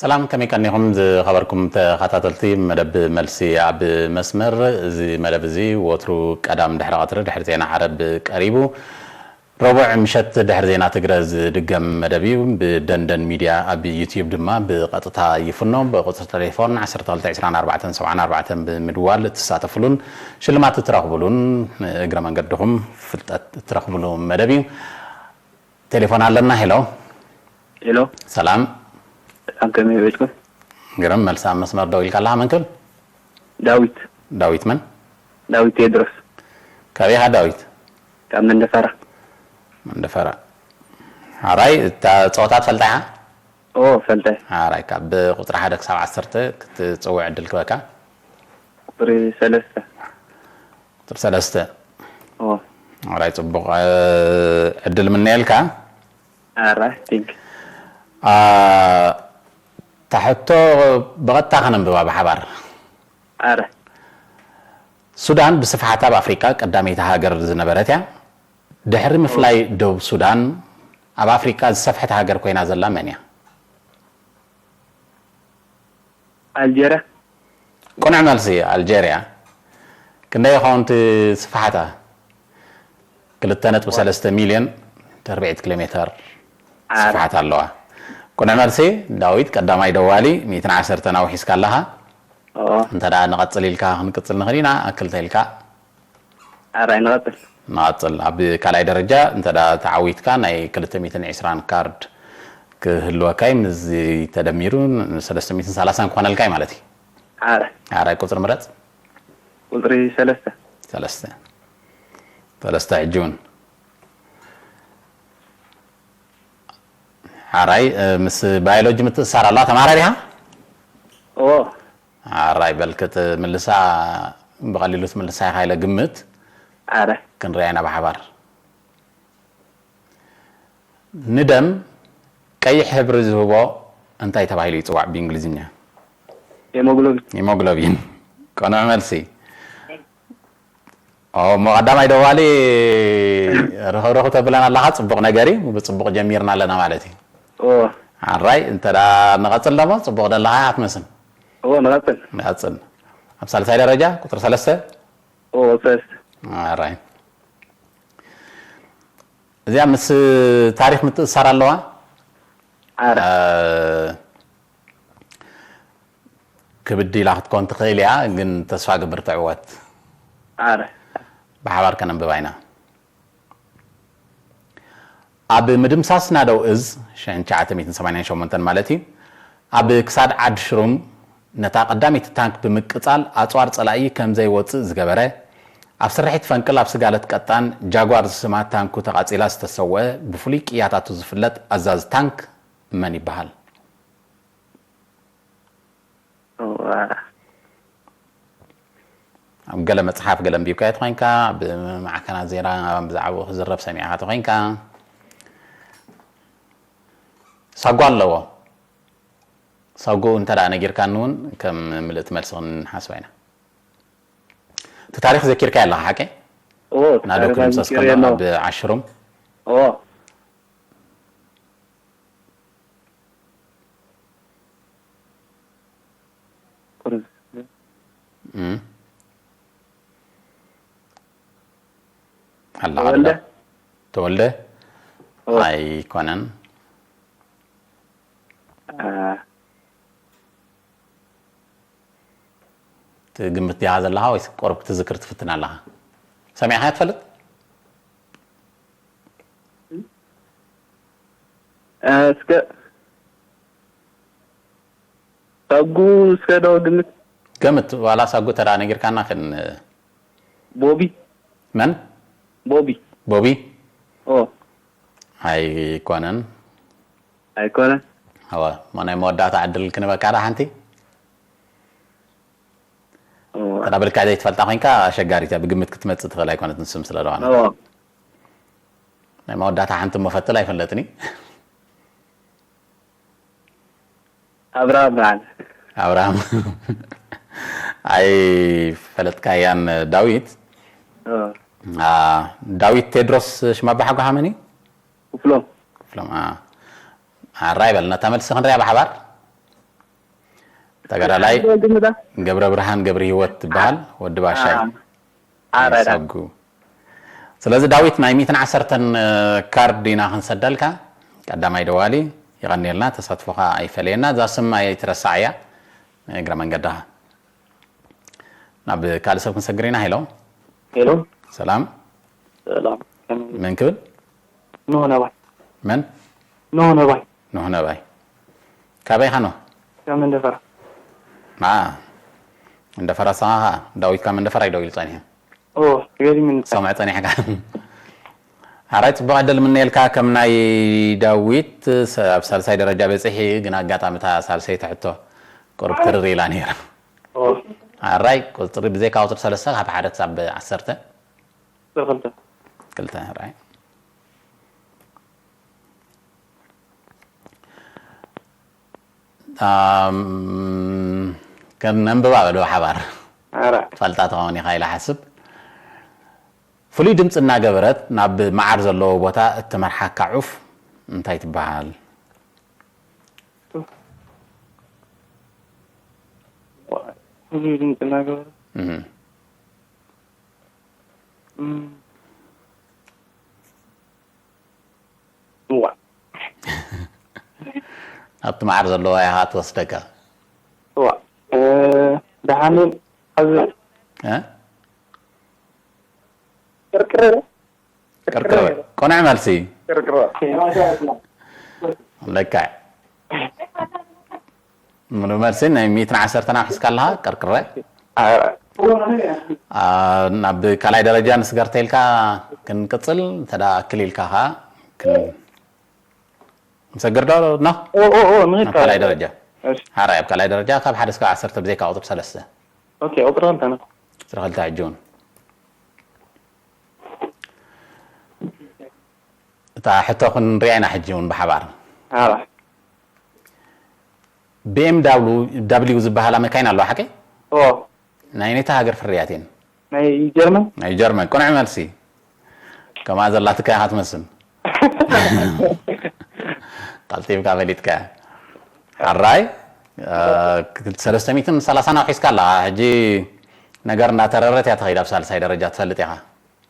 ሰላም፣ ከመይ ቀኒኹም ዝኸበርኩም ተኸታተልቲ መደብ መልሲ ኣብ መስመር? እዚ መደብ እዚ ወትሩ ቀዳም ድሕሪ ቀትሪ ድሕሪ ዜና ዓረብ ቀሪቡ። ረቡዕ ምሸት ድሕሪ ዜና ትግረ ዝድገም መደብ እዩ። ብደንደን ሚድያ ኣብ ዩትዩብ ድማ ብቐጥታ ይፍኖ። ብቁጽሪ ቴሌፎን ዓሰርተ ክልተ ዕስራን ኣርባዕተን ሰብዓን ኣርባዕተን ብምድዋል እትሳተፍሉን ሽልማት እትረኽብሉን እግረ መንገድኹም ፍልጠት እትረኽብሉ መደብ እዩ። ቴሌፎን ኣለና። ሄሎ። ሄሎ። ሰላም። ሰላም፣ ከመይ ውዒልኩም? ግርም፣ መልሲ ኣብ መስመር ደው ኢልካ ኣለኻ። መን ክብል? ዳዊት። ዳዊት መን? ዳዊት ቴድሮስ። ካበይ ኢኻ ዳዊት? ካብ መንደፈራ። መንደፈራ። ሓራይ፣ እታ ጸወታ ትፈልጣ ኢኻ? ኦ፣ ፈልጠ። ሓራይ፣ ካብ ቁጽሪ ሓደ ክሳብ ዓሰርተ ክትጽውዕ ዕድል ክበካ። ቁጽሪ ሰለስተ። ቁጽሪ ሰለስተ። ኦ። ሓራይ፣ ጽቡቕ፣ እ፣ ዕድል ምነየልካ። ኣረ፣ ቲንክ። አ፣ እታ ሕቶ ብቐጥታ ከነንብባ ብሓባር። ኣረ። ሱዳን ብስፍሓት ኣብ ኣፍሪቃ ቀዳመይቲ ሃገር ዝነበረት እያ። ድሕሪ ምፍላይ ደቡብ ሱዳን፣ ኣብ ኣፍሪቃ ዝሰፍሐት ሃገር ኮይና ዘላ መን እያ? ኣልጀርያ። ቅኑዕ መልሲ፣ ኣልጀርያ። ክንደይ ይኸውን እቲ ስፍሓታ? ክልተ ነጥቢ ሰለስተ ሚልዮን ተርብዒት ኪሎ ሜተር ኣረ። ስፍሓት ኣለዋ። ቅኑዕ መልሲ፣ ዳዊት ቀዳማይ ደዋሊ፣ ሚእትን ዓሰርተን ኣውሒስካ ኣለኻ። ኦ። እንተ ደኣ ንቐጽል ኢልካ ክንቅጽል ንኽእል ኢና፣ ክልተ ኢልካ። ኣራይ ንቐጽል። ንቐጽል። ኣብ ካልኣይ ደረጃ እንተ ደኣ ተዓዊትካ ናይ ክልተ ሚእትን ዕስራን ካርድ ክህልወካ እዩ። ምስዚ ተደሚሩ ሰለስተ ሚእትን ሰላሳን ክኾነልካ እዩ ማለት እዩ። ኣረ። ኣራይ ቁጽሪ ምረጽ። ቁጽሪ ሰለስተ። ሰለስተ። ሰለስተ ሕጂ እውን። ሓራይ፣ እ፣ ምስ ባዮሎጂ ምትእስሳር ኣለዋ። ተማሃራይ ዲኻ? ኦ። ሓራይ፣ በል ክትምልሳ ብቐሊሉ ትምልሳ ኢኻ ኢለ ግምት። ኣረ። ክንሪኣ ኢና ብሓባር። ንደም ቀይሕ ሕብሪ ዝህቦ እንታይ ተባሂሉ ይጽዋዕ ብእንግሊዝኛ? ሄሞግሎቢን። ሄሞግሎቢን። ቅኑዕ መልሲ። ኦ፣ እሞ ቀዳማይ ደዋሊ ርኽብ ርኽብ ተብለን ኣለኻ፣ ጽቡቕ ነገር እዩ። ብጽቡቕ ጀሚርና ኣለና ማለት እዩ። ኦ። ሓራይ፣ እንተ ደኣ ንቐጽል ደሞ፣ ጽቡቕ ደለኻ ኢኻ ትመስል። ኦ፣ ንቐጽል። ንቐጽል። ኣብ ሳልሳይ ደረጃ፣ ቁጽሪ ሰለስተ? ኦ፣ ሰለስተ። ሓራይ። እዚኣ ምስ ታሪኽ ምትእስሳር ኣለዋ? ኣረ። እ፣ ክብድ ኢላ ክትኮን ትኽእል እያ፣ ግን ተስፋ ግብር ትዕወት። ኣረ። ብሓባር ከነንብባ ኢና። ኣብ ምድምሳስ ናደው እዝ ሽሕን ትሽዓተ ሚእትን ሰማንያን ሸሞንተን ማለት እዩ፣ ኣብ ክሳድ ዓድ ሽሩም ነታ ቀዳመይቲ ታንክ ብምቅጻል ኣጽዋር ጸላኢ ከም ዘይወጽእ ዝገበረ፣ ኣብ ስርሒት ፈንቅል ኣብ ስጋለት ቀጣን ጃጓር ዝስማ ታንኩ ተቓጺላ ዝተሰወአ ብፍሉይ ቅያታቱ ዝፍለጥ ኣዛዚ ታንክ መን ይበሃል? እዋ። ኣብ ገለ መጽሓፍ ገለ ኣንቢብካዮ ተኾይንካ፣ ብማዕከናት ዜና ብዛዕባኡ ክዝረብ ሰሚዕካ ተኾይንካ፣ ሳጓ ኣለዎ። ሳጉኡ እንተ ደኣ ነጊርካኒ እውን ከም ምልእቲ መልሲ ክንሓስባ ኢና። እቲ ታሪኽ ዘኪርካዮ ኣለኻ ሓቂ? ኦ፣ እቲ ናዶ ታሪኽ ክምሰስ ኣዘኪረዮ ከሎ ኣለኹ። ኣብ ዓሽሩም? ኦ። ቁርስ። እም። ኣላ፣ ተወልደ? ኣላ። ተወልደ? ኦ። ኣይኮነን። አ። ትግምት ዲኻ ዘለኻ ወይስ ቁሩብ ክትዝክር ትፍትን ኣለኻ? ሰሚዕኻዮ ትፈልጥ? እ፣ እስከ ሳጉ እስከ ዶ ግምት? ገምት፣ ዋላ ሳጉ ተዳ ነጊርካና ክን-፣ ቦቢ። መን? ቦቢ። ቦቢ? ኦ። ኣይኮነን። ኣይኮነን? እወ፣ እሞ ናይ መወዳእታ ዕድል ክንበካ ዳ ሓንቲ? እወ። ተዳ ብልካ ዘይትፈልጣ ኮይንካ ኣሸጋሪት እያ፣ ብግምት ክትመጽእ ትኽእል ኣይኮነትን፣ ስም ስለ ዝኾነ። እወ። ናይ መወዳእታ ሓንቲ እሞ ፈትል ኣይፈለጥን እዩ። ኣብርሃም በዓል። ኣብርሃም። ኣይፈለጥካያን ዳዊት። ኦ። አ፣ ዳዊት ቴድሮስ ሽም ኣባሓጎኻ መን እዩ? ክፍሎም። ክፍሎም፣ አ። ኣራይ በል፣ ነታ መልሲ ክንሪኣ ብሓባር። ተጋዳላይ ገብረ ብርሃን ገብረ ህይወት ትበሃል፣ ወዲ ባሻይ። ኣረዳ። ይሰጉ። ስለዚ ዳዊት፣ ናይ ሚእትን ዓሰርተን ካርድ ኢና ክንሰደልካ። ቀዳማይ ደዋሊ፣ ይቐንየልና፣ ተሳትፎኻ ኣይፈለየና። እዛ ስም ኣይትረሳዕያ፣ እግረ መንገድኻ። ናብ ካልእ ሰብ ክንሰግር ኢና። ሄሎ። ሄሎ። ሰላም። ሰላም። ከመይ? መን ክብል? ኖህ ነባይ። መን? ኖህ ነባይ። ኖህ ነባይ። ካበይ ኢኻ ኖህ? ካብ መንደፈራ። አ፣ መንደፈራ። ንስኻ ኸኣ ዳዊት ካብ መንደፈራ እዩ ደው ኢሉ ጸኒሑ። ኦ፣ ገሪሙኒ። ሰምዕ ጸኒሕካ። ሓራይ ጽቡቕ ዕድል ምነየልካ። ከም ናይ ዳዊት ሰ-፣ ኣብ ሳልሳይ ደረጃ በጺሒ፣ ግን ኣጋጣሚ እታ ሳልሰይቲ ሕቶ ቁሩብ ትርር ኢላ ነይራ። ኦ። ሓራይ ቁጽሪ ብዘይካ ቁጽሪ ሰለስተ ካብ ሓደ ክሳብ ዓሰርተ። ቁጽሪ ክልተ። ክልተ፣ ሓራይ። ኣም፣ ከነንብባ በሉ ብሓባር። ኣረ። ትፈልጣ ትኸውን ኢኻ ኢለ ሓስብ። ፍሉይ ድምፂ እናገበረት ናብ መዓር ዘለዎ ቦታ እትመርሓካ ዑፍ እንታይ ትበሃል? ፍሉይ ድምፂ እናገበረት? እህ። እም። እዋ። ኣብቲ መዓር ዘለዋ ኢኻ ትወስደካ። እዋ። እ፣ ደሓን ኣብዚ እ? ቅርቅረ። ቅርቅረ። ቅኑዕ መልሲ። ቅርቅረ። ልክዕ። ምሉእ መልሲ ናይ ሚእትን ዓሰርተን ኣውሒስካ ኣለኻ፣ ቅርቅረ። አ፣ አ፣ ናብ ካልኣይ ደረጃ ንስገር ተይልካ ክንቅጽል፣ እንተ ደኣ ክል ኢልካ ኸኣ ክን-፣ ንሰግር ዶ? ኖ? ኦ፣ ኦ፣ ኦ፣ ንኺድ ናብ ካልኣይ ካልኣይ። ደረጃ። እሺ። ሓራይ ኣብ ካልኣይ ደረጃ ካብ ሓደ እስካብ ዓሰርተ ብዘይካ ቁጽሪ ሰለስተ። ኦኬ፣ ቁጽሪ ክልተ ነው። ቁጽሪ ክልተ ሕጂ እውን። እታ ሕቶ ክንሪኣ ኢና ሕጂ እውን ብሓባር። ሓራይ። ቢ ኤም ዳብሊው ዝበሃላ መካይን ኣለዋ፣ ሓቀይ? ኦ። ናይ ነታ ሃገር ፍርያት እየን። ናይ ጀርመን? ናይ ጀርመን። ቅኑዕ መልሲ። ከምኣ ዘላትካ ኢኻ ትመስል። ቀልጢፍካ ፈሊጥካ። ሓራይ፣ እ፣ ሰለስተ ሚእትን ሰላሳን ኣውሒስካ ኣለኻ። ሕጂ ነገር እናተረረት እያ ትኸይድ ኣብ ሳልሳይ ደረጃ፣ ትፈልጥ ኢኻ።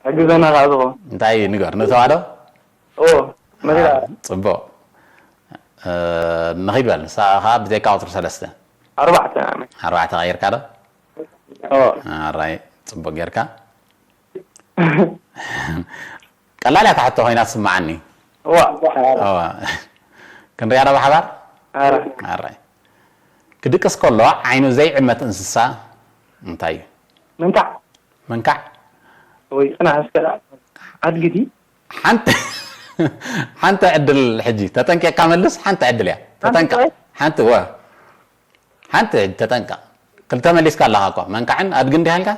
ሕግዘና ከዓ ዝኾን። እንታይ ንገር፣ ንተዋህዶ? ኦ፣ መሪራ። አ፣ ጽቡቕ። እ፣ ንኺድ በል፣ ንሳ ኸዓ ብዘይካ ቁጽሪ ሰለስተ። ኣርባዕተ። ኣርባዕተ ቀይርካ ዶ? ኦ። ኣራይ፣ ጽቡቕ ጌርካ። ቀላል እያ እታ ሕቶ ኮይና ትስምዓኒ። ዋ። እዋ። ክንሪኣ ዶ ብሓባር? ኣረ። ኣራይ። ክድቅስ ከሎ ዓይኑ ዘይዕመት እንስሳ እንታይ እዩ? መንካዕ። መንካዕ? ወይ ጽናሕ እስከ ኣድግዲ? ሓንቲ፣ ሓንቲ ዕድል ሕጂ ተጠንቂቕካ መልስ፣ ሓንቲ ዕድል እያ። ሓንቲ ተጠንቀቕ። ወይ? ሓንቲ፣ ወ-፣ ሓንቲ ሕጂ ተጠንቀቕ። ክልተ መሊስካ ኣለኻ እኮ። መንካዕን ኣድግን ዲኻ ኢልካ?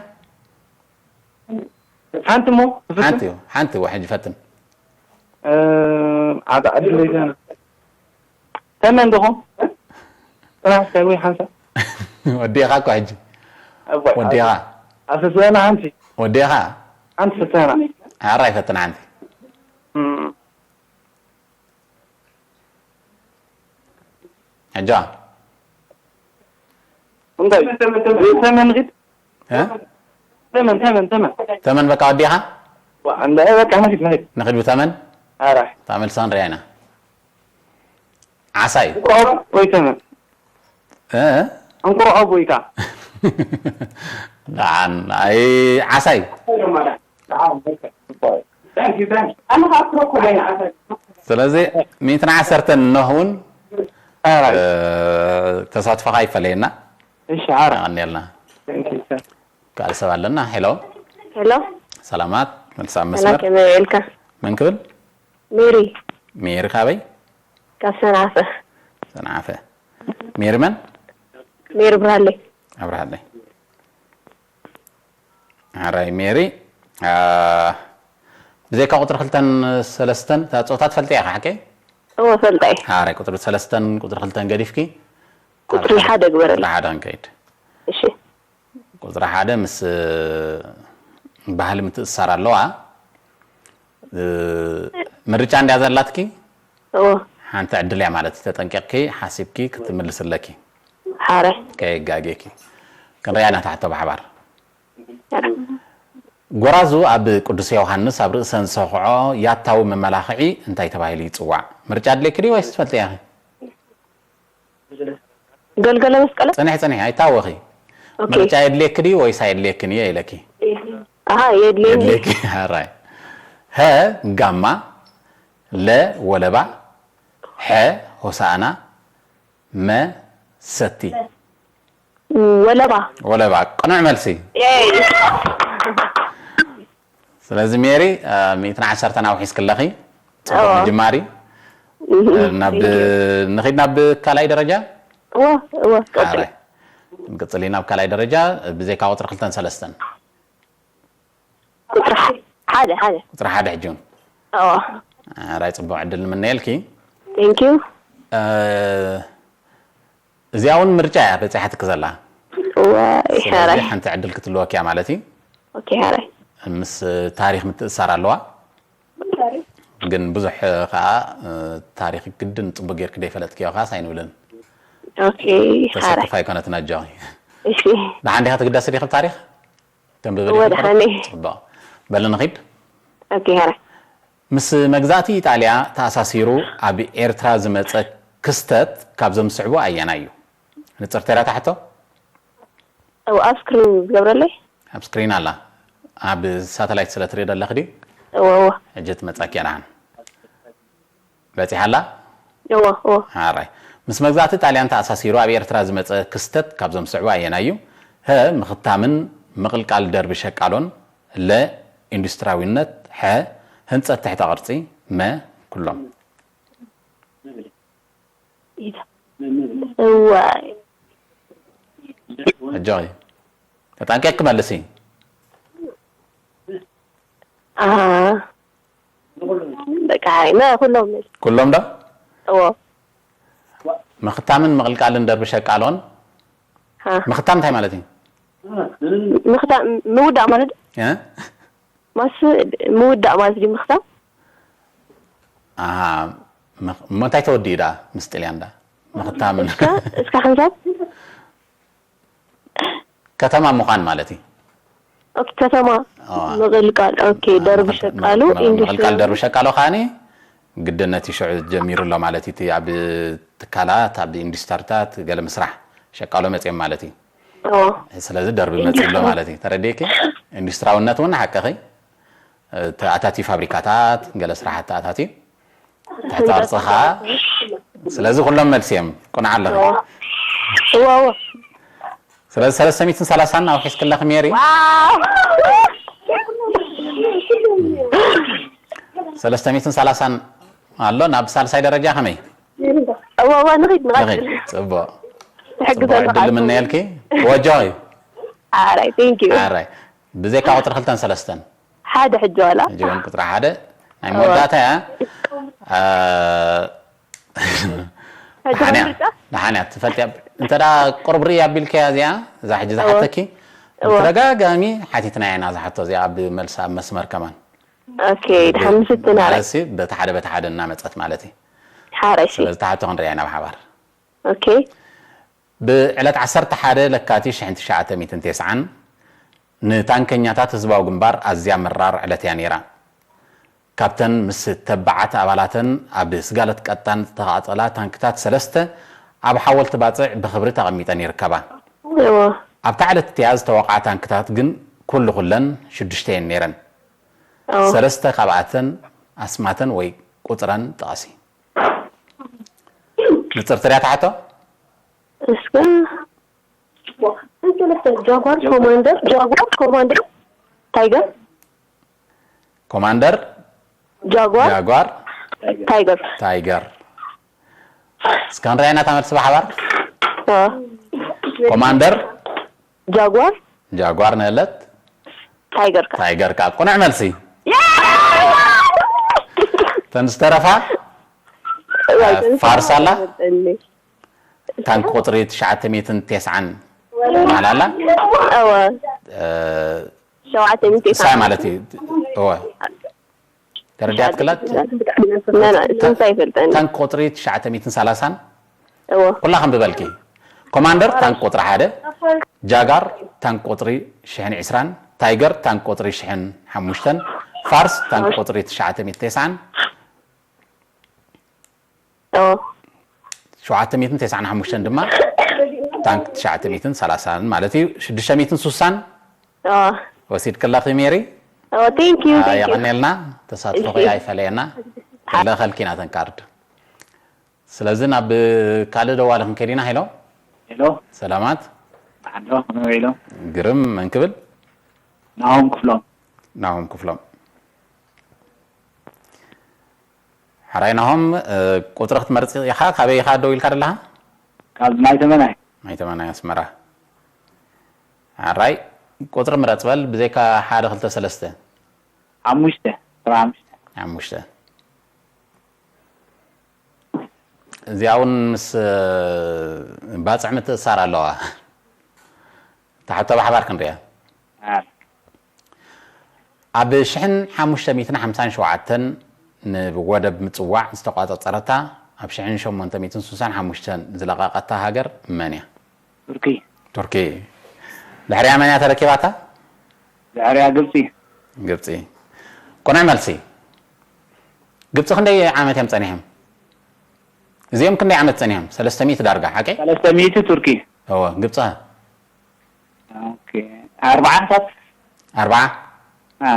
ሓንቲ እሞ፣ ሓንቲ እዩ፣ ሓንቲ እዎ፣ ሕጂ ፈትን። እ፣ ዓቢ ዕድል ዘይኮነ። ተመን ዲኹም? ጥራሕ እስከ ወይ ሓንሳብ። ወዲኻ እኮ ሕጂ። ኣቦይ፣ ወዲኻ። ኣፈስበና ሓንቲ። ወዲኻ። ሓንቲ ፈተና። ሓራይ ፈትን ሓንቲ። እም። ሕጂ። እንታይ? ተመን ንኺድ? እ? ተመን፣ ተመን፣ ተመን። ተመን በቃ ወዲኻ? ዋ፣ እንዳ፣ በቃ ንኺድ፣ ንኺድ። ንኺድ ብተመን? ኣረ። እታ መልሳ ንሪኣ ኢና። ዓሳይ። እንቁርዖ ወይ ተመን? እ? እንቁርዖ ወይ ከኣ? ደሓን፣ ኣይ፣ ዓሳይ። ስለዚ፣ ሚእትን ዓሰርተን ኖህ እውን፣ ኣረ። እ፣ ተሳትፎኻ ይፈለየና። እሺ፣ ሓራ። የቐንየልና። Thank you, sir። ካልእ ሰብ ኣለና። ሄሎ። ሄሎ። ሰላማት፣ መልሲ ኣብ ሰላም፣ መስመር። ከመይ ውዒልካ? መን ክብል? ሜሪ። ሜሪ ካበይ? ካብ ሰንዓፈ። ሰንዓፈ። ሜሪ መን? ሜሪ ብርሃለይ። ኣብርሃለይ። ሓራይ ሜሪ፣ አ፣ ብዘይካ ቁጽሪ ክልተን ሰለስተን፣ እታ ጾታ ትፈልጥያ ኢኻ፣ ሓቀይ? እወ፣ እፈልጣ እየ። ሓራይ ቁጽሪ ሰለስተን፣ ቁጽሪ ክልተን ገዲፍኪ፣ ቁጽሪ ሓደ ግበረለይ። ቁጽሪ ሓደ ክንከይድ። እሺ። ቁጽሪ ሓደ ምስ ባህሊ ምትእስሳር ኣለዋ። እ፣ ምርጫ እንድያ ዘላትኪ? እወ። ሓንቲ ዕድል እያ ማለት እዩ። ተጠንቂቕኪ፣ ሓሲብኪ ክትምልሲ ኣለኪ። ኣረ ከየጋጌኪ። ክንሪኣ ኢና ታሕቶ ብሓባር። ጎራዙ ኣብ ቅዱስ ዮሃንስ ኣብ ርእሰን ዝሰኽዖ ያታዊ መመላኽዒ እንታይ ተባሂሉ ይጽዋዕ? ምርጫ ኣድልየኪ ድዩ ወይስ ትፈልጥያ ኢኺ? ገልገለ መስቀለ ጽንሒ ጽንሒ ኣይታወኺ። ኦኬ። ምርጫ የድልየኪ ድዩ ወይስ ኣየድልየክን እየ ኢለኪ? ኣሃ የድልየኒ። የድልየኪ። ኣራይ። ሀ ጋማ፣ ለ ወለባ፣ ሐ ሆሳእና፣ መ ሰቲ። ወለባ ወለባ ቅኑዕ መልሲ። የይ ስለዚ ሜሪ ሚእትን ዓሰርተን ኣውሒስክለኺ። ጽቡቅ እዎ። ምጅማሪ። ናብ ንኺድ ናብ ካልኣይ ደረጃ። እወ እወ ቀጽል ኣራይ። ክንቅጽል ኢና ናብ ካልኣይ ደረጃ። ብዘይካ ቁጽሪ ክልተን ሰለስተን። ቁጽሪ ሓደ ሓደ ቁጽሪ ሓደ ሕጂ እውን። እወ ኣራይ ጽቡቅ ዕድል ንምነየልኪ። thank you እ፣ እዚኣ እውን ምርጫ እያ በጺሓትኪ ዘላ። እወ ስለዚ ሓራይ ሓንቲ ዕድል ክትልወኪ እያ ማለት እዩ። ኦኬ ሓራይ ምስ ታሪኽ ምትእሳር ኣለዋ። ግን ብዙሕ ከዓ እ፣ ታሪኽ ግድን ጽቡቅ ጌርኪ ደይፈለጥክዮ ከዓስ ኣይንብልን። ኦኬ ሓራይ ተሰክፍ ኣይኮነትን ኣጆኺ። እሺ ደሓን ዲኻ ትግደሲ ዲኺ ብታሪኽ? ተንብቢ እወ ዲኺ? ደሓን እየ። ጽቡቕ። በሊ ንኺድ። ኦኬ ሓራይ ምስ መግዛእቲ ኢጣልያ ተኣሳሲሩ ኣብ ኤርትራ ዝመጸ ክስተት ካብዞም ዝስዕቡ ኣየናይ እዩ? ንጽርቲ ዳታ ሕቶ? እወ ኣብ ስክሪን ዝገብረለይ ኣብ ስክሪን ኣላ። ኣብ ሳተላይት ስለ ትርኢ ዘለኺ ድዩ? እወ እወ ሕጂ ትመጻኪ እያ ደሓን። በጺሓ ኣላ? እወ እወ ሓራይ። ምስ መግዛእቲ ጣልያን ተኣሳሲሩ ኣብ ኤርትራ ዝመጸ ክስተት ካብዞም ዝስዕቡ ኣየናይ እዩ? ሀ ምኽታምን ምቕልቃል ደርቢ ሸቃሎን፣ ለ ኢንዱስትራዊነት፣ ሐ ህንጸት ትሕተ ቅርጺ፣ መ ኩሎም። እወ ኣጆኺ። ተጠንቂቕኪ መልሲ። ኣሃ በቃ ሓራይ መ ኩሎም ኩሎም ዶ? እወ ምኽታምን ምቕልቃልን ደርቢ ሸቃሎን። ሃ ምኽታም እንታይ ማለት እዩ? ምኽታ ምውዳእ ማለት እ? ማስ ምውዳእ ማለት እዩ ምኽታም ኣሃ፣ ምኽ-፣ እሞ እንታይ ተወዲኡ ደኣ ምስ ጥልያን ደኣ? ምኽታምን እስካ እስካ ሓንሳብ ከተማ ምዃን ማለት እዩ። ኦኬ ከተማ ኣዋ። ምቕልቃል ኦኬ ደርቢ ምቕል-፣ ሸቃሉ ምቕል-፣ ምቕልቃል ኢንዱስትሪ ደርቢ ሸቃሎ ከዓኒ ግድን ነቲ ሽዑ ጀሚሩ ኣሎ ማለት እዩ። እቲ ኣብ ትካላት ኣብ ኢንዱስትሪታት ገለ ምስራሕ ሸቃሎ መፅዮም ማለት እዩ። እዎ ስለዚ ደርቢ መፅዩ ኣሎ ማለት እዩ። ተረዲእኪ? ኢንዱስትራውነት እውን ሓቅኺ። ተኣታትዩ ፋብሪካታት ገለ ስራሕቲ ኣታትዩ ትሕቲ ቅርፂ ከዓ። ስለዚ ኩሎም መልሲ እዮም። ቁንዓ ኣለኺ። እዎ እዎ ስለዚ ሰለስተ ሚእትን ሰላሳን ኣውሒስክለኺ ሜሪ። ሰለስተ ሚእትን ሰላሳን ኣሎ። ናብ ሳልሳይ ደረጃ ከመይ? እዎ እዎ ንኺድ ንቐጽል ንኺድ። ፅቡቕ። ትሕግዘ ፅቡቕ ዕድል ንምነየልኪ። ወጆ እዩ። ኣራይ thank you ኣራይ። ብዘይካ ቁፅሪ ክልተን ሰለስተን። ሓደ ሕጂ ዋላ ሕጂ እውን ቁፅሪ ሓደ ናይ መወዳእታ እያ። አ፣ ሕጂ ደሓን እያ። ምርጫ ደሓን እያ። ትፈልጥ እያ። እንተ ደኣ ቁሩብ ርእይ ኣቢልካያ እዚኣ፣ እዛ ሕጂ ዝሓተኪ፣ እዎ። ብተደጋጋሚ ሓቲትናያ ኢና እዛ ሕቶ እዚኣ ኣብ መልሲ ኣብ መስመር ከማን። ኦኬ ድሓን ምስትና ኣራይ ማለትሲ በቲ ሓደ በቲ ሓደ እናመፀት ማለት እዩ። ሓራይ እሺ ስለዚ እታ ሕቶ ክንሪኣ ኢና ብሓባር። ኦኬ ብዕለት ዓሰርተ ሓደ ለካቲት ሽሕን ትሽዓተ ሚእትን ተስዓን ንታንከኛታት ህዝባዊ ግንባር ኣዝያ መራር ዕለት እያ ነይራ። ካብተን ምስ ተባዓት ኣባላተን ኣብ ስጋለት ቀጣን ዝተቓጸላ ታንክታት ሰለስተ ኣብ ሓወልቲ ባጽዕ ብኽብሪ ተቐሚጠን ይርከባ። እዎ ኣብታ ዕለት እቲኣ ዝተወቕዓ ታንክታት ግን ኩሉ ኩለን ሽዱሽተ እየን ነይረን። እዎ ሰለስተ ካብኣተን ኣስማተን ወይ ቁጽረን ጥቐሲ። ንጽርቲ ድያ እታ ሕቶ? እስከ ጃጓር ኮማንደር ጃጓር ኮማንደር ታይገር ኮማንደር ጃጓር ጃጓር ታይገር ታይገር። እስከ ክንሪኣ ኢና እታ መልሲ ብሓባር። አ፣ ኮማንደር ጃጓር ጃጓር ንእለት ታይገር ከ ታይገር ከኣ ቅኑዕ መልሲ። እተን ዝተረፋ እዋይ፣ ፋርስ ኣላ? እኔ ታንክ ቁጽሪ ትሽዓተ ሚእትን ተስዓን ማላላ እወ እ፣ ሸውዓተ ሚእቲ እሳይ ማለት እዩ። እወ ተረዲኣት ክላት እንታይ ይፈልጠኒ ታንክ ቁጽሪ ትሽዓተ ሚእትን ሰላሳን እወ ኩላ ከም ብበልኪ ኮማንደር ታንክ ቁፅሪ ሓደ፣ ጃጋር ታንክ ቁፅሪ ሽሕን ዕስራን፣ ታይገር ታንክ ቁፅሪ ሽሕን ሓሙሽተን፣ ፋርስ ታንክ ቁፅሪ ትሽዓተ ሚእትን ተስዓን፣ ኦ ሸውዓተ ሚእትን ተስዓን ሓሙሽተን ድማ ታንክ ትሽዓተ ሚእትን ሰላሳን ማለት እዩ። ሽዱሽተ ሚእትን ስሳን ኦ ወሲድክላ ሜሪ። ኦ thank you ኣይ፣ thank you የቐንየልና፣ ተሳትፎኺ ኣይፈለየና። ለኸልኪ ናተን ካርድ። ስለዚ ናብ ካልእ ደዋሊ ክንከይድ ኢና። ሄሎ ሄሎ ሰላማት። ዓዶ ከመይ ውዒሎም? ግርም፣ መን ክብል? ናሆም ክፍሎም። ናሆም ክፍሎም። ሕራይ ናሆም፣ ቁፅሪ ክትመርፅ ኢኻ። ካበይ ኢኻ ደው ኢልካ ዘለኻ? ካብ ማይተመናይ። ማይተመናይ ኣስመራ። ሕራይ ቁፅሪ ምረፅ በል፣ ብዘይካ ሓደ ክልተ ሰለስተ። ሓሙሽተ። ዕስራ ሓሙሽተ። ሓሙሽተ። እዚኣ እውን ምስ ባፅዕ ምትእሳር ኣለዋ። እታ ሕቶ ብሓባር ክንሪኣ። ኣብ ሽሕን ሓሙሽተ ሚእትን ሓምሳን ሸውዓተን ንወደብ ምጽዋዕ ዝተቋጸጸረታ፣ ኣብ ሽሕን ሸሞንተ ሚእትን ስሳን ሓሙሽተን ዝለቐቐታ ሃገር መን እያ? ቱርኪ። ቱርኪ። ድሕሪኣ መን እያ ተረኪባታ? ድሕሪኣ ግብፂ። ግብፂ። ቅኑዕ መልሲ። ግብፂ ክንደይ ዓመት እዮም ጸኒሖም? እዚኦም ክንደይ ዓመት ጸኒሖም? ሰለስተ ሚእቲ ዳርጋ፣ ሓቀይ? ሰለስተ ሚእቲ ቱርኪ። እወ፣ ግብፂ። ኦኬ። ኣርባዓ ዓመታት። ኣርባዓ? አ።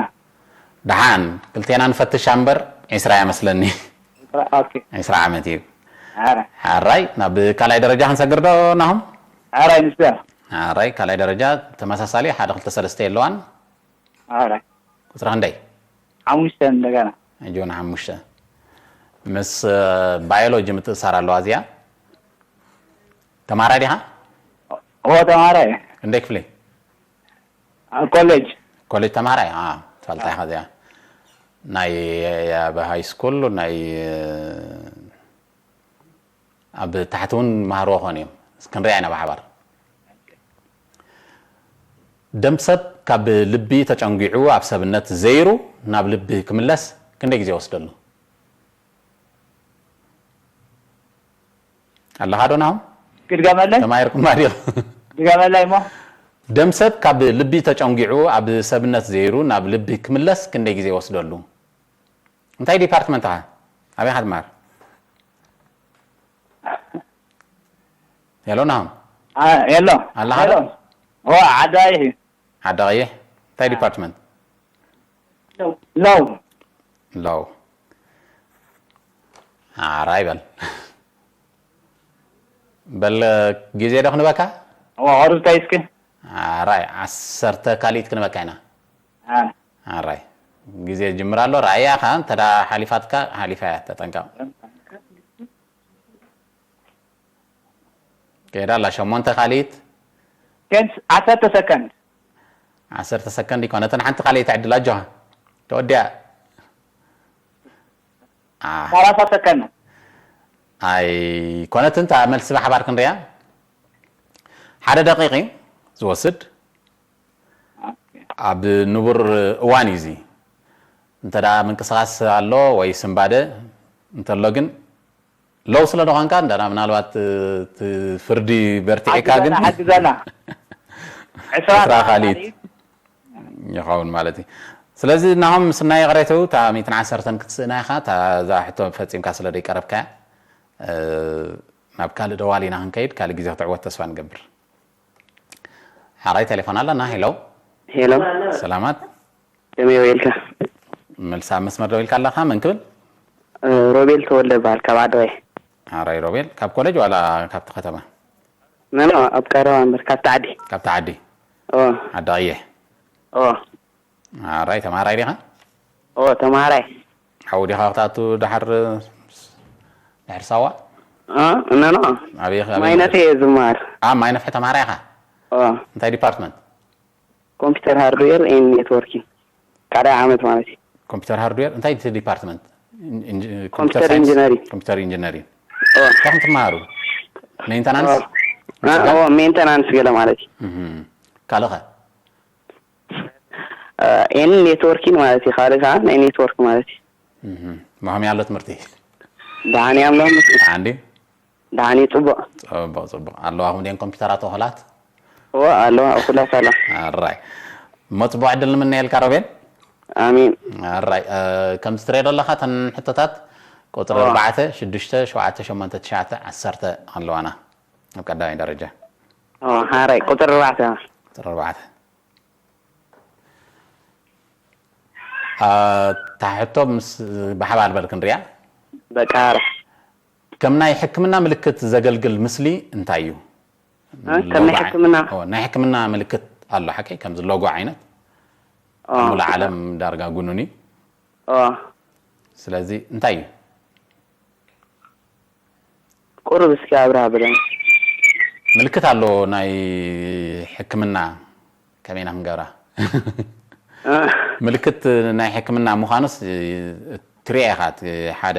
ደሓን፣ ክልቴና ንፈትሻ እምበር ዒስራ እያ መስለኒ። ኦኬ። ዒስራ ዓመት እዩ። ኣረ። ሓራይ፣ ናብ ካልኣይ ደረጃ ክንሰግር ዶ ናሆም? ኣረ፣ ንስበር። ሓራይ፣ ካልኣይ ደረጃ ተመሳሳሊ ሓደ ክልተ ሰለስተ የለዋን። ኣረ። ቁፅሪ ክንደይ? ሓሙሽተ እንደገና። ሕጂ እውን ሓሙሽተ። ምስ፣ እ፣ ባዮሎጂ ምትእሳር ኣለዋ እዚኣ። ተማሃራይ ዲኻ? ኦ፣ ተማሃራይ። ክንደይ ክፍሊ? ኣብ ኮሌጅ። ኮሌጅ ተማሃራይ? አ፣ ትፈልጣ ኢኻ እዚኣ። ናይ፣ ኣብ ሃይ ስኩል፣ ናይ፣ እ፣ ኣብ ታሕቲ እውን መሃርዎ ኾን እዮም። ክንሪኣ ኢና ብሓባር። ደም ሰብ ካብ ልቢ ተጨንጒዑ ኣብ ሰብነት ዘይሩ ናብ ልቢ ክምለስ ክንደይ ግዜ ወስደሉ? ኣለኻ ዶ ናሆም? ክድገመለይ? ተማሂርኩማ ዲኹም? ድገመለይ እሞ። ደም ሰብ ካብ ልቢ ተጨንጒዑ ኣብ ሰብነት ዘይሩ ናብ ልቢ ክምለስ ክንደይ ግዜ ወስደሉ? እንታይ ዲፓርትመንት ኢኻ? ኣበይ ኢኻ ትመሃር? ሄሎ ናሆም። አ፣ የሎ። ኣለኻ የሎ። ዶ? ኦ፣ ዓዳይ። ዓዲ ቀይሕ። እንታይ ዲፓርትመንት? ለው። ለው። ሓራይ በል። በል ግዜ ዶ ክንበካ? ኦ፣ ኦርዝታይ እስኪ። ሓራይ ዓሰርተ ካልኢት ክንበካ ኢና። አ። ሓራይ ግዜ ጅምር ኣሎ። ራእያ ኸ እንተ ሓሊፋትካ ሓሊፋ እያ፣ ተጠንቀቕ። ከይዳ ኣላ ሸሞንተ ካልኢት። ቴንስ ዓሰርተ ሰከንድ። ዓሰርተ ሰከንድ ይኮነትን ሓንቲ ካልኢት ዕድል ኣጆኻ። ተወዲኣ። አ፣ ሰላሳ ሰከንድ። ኣይ ኮነትን፣ እታ መልሲ ብሓባር ክንሪኣ። ሓደ ደቂቕ እዩ ዝወስድ። ኣብ ንቡር እዋን እዩ እዚ። እንተ ደኣ ምንቅስቓስ ኣሎ ወይ ስንባደ እንተሎ ግን፣ ለው ስለ ዝኾንካ፣ እንዳ ምናልባት እቲ ፍርዲ በርቲዕካ ግን ሓግዘና፣ ሓግዘና። ዕስራ ዕስራ ካልኢት ይኸውን ማለት እዩ። ስለዚ ናሆም ምስናይ ይቕሬቱ፣ እታ ሚእትን ዓሰርተን ክትስእና ኢኻ፣ እታ እዛ ሕቶ ፈጺምካ ስለ ዘይቀረብካያ፣ እ፣ ናብ ካልእ ደዋሊ ኢና ክንከይድ፣ ካልእ ግዜ ክትዕወት ተስፋ ንገብር። ሓራይ ቴሌፎን ኣለና። ሄሎ። ሄሎ፣ ሰላማት። ከመይ ውዒልካ? መልሲ ኣብ መስመር ደው ኢልካ ኣለኻ። መን ክብል? እ፣ ሮቤል ተወልደ እበሃል፣ ካብ ዓዲ ቀይሕ። ሓራይ ሮቤል፣ ካብ ኮሌጅ ዋላ ካብቲ ከተማ? ኖ፣ ኖ፣ ኣብ ቀረባ እምበር፣ ካብቲ ዓዲ። ካብቲ ዓዲ። ኦ፣ ዓዲ ቀይሕ። ኦ፣ ሓራይ ተማሃራይ ዲኻ? ኦ፣ ተማሃራይ። ሓዊ ዲኻ ክትኣቱ ድሓር፣ ድሕሪ ሳዋ? እ፣ ኖ፣ ኖ፣ ኣበይ ኢኻ? ማይ ነፍሒ እየ ዝመሃር። ኣብ ማይ ነፍሒ ተማሃራይ ኢኻ? ኦ፣ እንታይ ዲፓርትመንት? ኮምፒውተር ሃርድዌር ኤን ኔትወርኪንግ። ካልኣይ ዓመት ማለት እዩ። ኮምፒውተር ሃርድዌር። እንታይ እቲ ዲፓርትመንት? ኢን-፣ ኢን-፣ ኮምፒውተር ሳይንስ? ኢንጂነሪንግ። ኮምፒውተር ኢንጂነሪንግ። ኦ፣ እንታይ ከም ትመሃሩ? ሜንተናንስ? ኦ፣ እ፣ ኦ፣ ሜንተናንስ ገለ ማለት እዩ። እህም። ካልእ ኸ? እ፣ ኤን ኔትወርኪንግ ማለት እዩ። ካልእ ከዓ ናይ ኔትወርክ ማለት እዩ። እህም። መኸመይ ኣሎ ትምህርቲ? ደሓን እያ እሞ። ዓንዲ? ደሓን እዩ፣ ጽቡቕ። ጽቡቕ ጽቡቕ። ኣለዋ ኹም ደን ኮምፒውተራት እኹላት? እወ ኣለዋ፣ እኹላት ኣለዋ። ኣራይ። እሞ ጽቡቕ ዕድል ንምነየልካ ሮቤል። ኣሜን። ኣራይ። እ፣ ከም ትሪኦ ዘለኻ እተን ሕቶታት ቁጽሪ እወ። ኣርባዕተ፣ ሽዱሽተ፣ ሸውዓተ፣ ሸሞንተ፣ ትሽዓተ፣ ዓሰርተ ኣለዋና ኣብ ቀዳማይ ደረጃ። እወ፣ ሓራይ ቁጽሪ ኣርባዕተ። ቁጽሪ ኣርባዕተ። እ፣ እታ ሕቶ ምስ ብሓባር በል ክንሪኣ። በቃ ሓራይ። ከም ናይ ሕክምና ምልክት ዘገልግል ምስሊ እንታይ እዩ? እ፣ ከም ናይ ሎጎ ሕክምና? ኦ፣ ናይ ሕክምና ምልክት ኣሎ ሓቀይ፣ ከምዚ ሎጎ ዓይነት ኦ፣ ኣብ ሙሉእ ዓለም ዳርጋ ጉኑን እዩ። ኦ፣ ስለዚ እንታይ እዩ? ቁሩብ እስኪ ኣብርሃ ብለኒ። ምልክት ኣሎ ናይ ሕክምና፣ ከመይ ኢና ክንገብራ? እ፣ ምልክት ናይ ሕክምና ምዃኑስ ትሪኦ ኢኻ፣ እቲ ሓደ